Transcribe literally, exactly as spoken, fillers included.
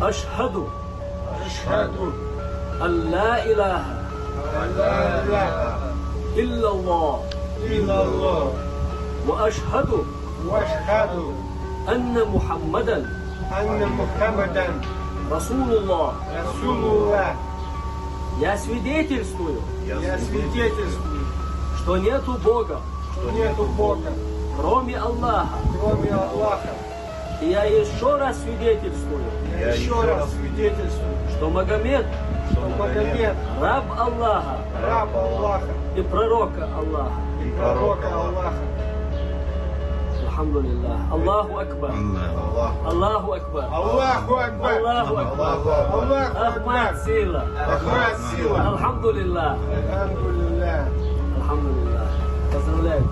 أشهد أشهد أن لا إله أن لا إله إلا الله إلا الله وأشهد وأشهد أن محمدا أن محمدا رسول الله. رسول الله. Я свидетельствую, Я свидетельствую, что нету Бога, что нету Бога, кроме Аллаха. кроме Аллаха. И я еще раз свидетельствую, Я еще раз свидетельствую, что Магомед что Магомед раб Аллаха раб Аллаха и пророка Аллаха. и пророка Аллаха. الحمد لله. الله أكبر. Аллах. الله أكبر. Аллаху Акбар. الله أكبر. Аллаху Акбар. Ахмат сила. Ахмат сила. الحمد لله. Алхамдулиллах. الحمد لله. Поздравляю.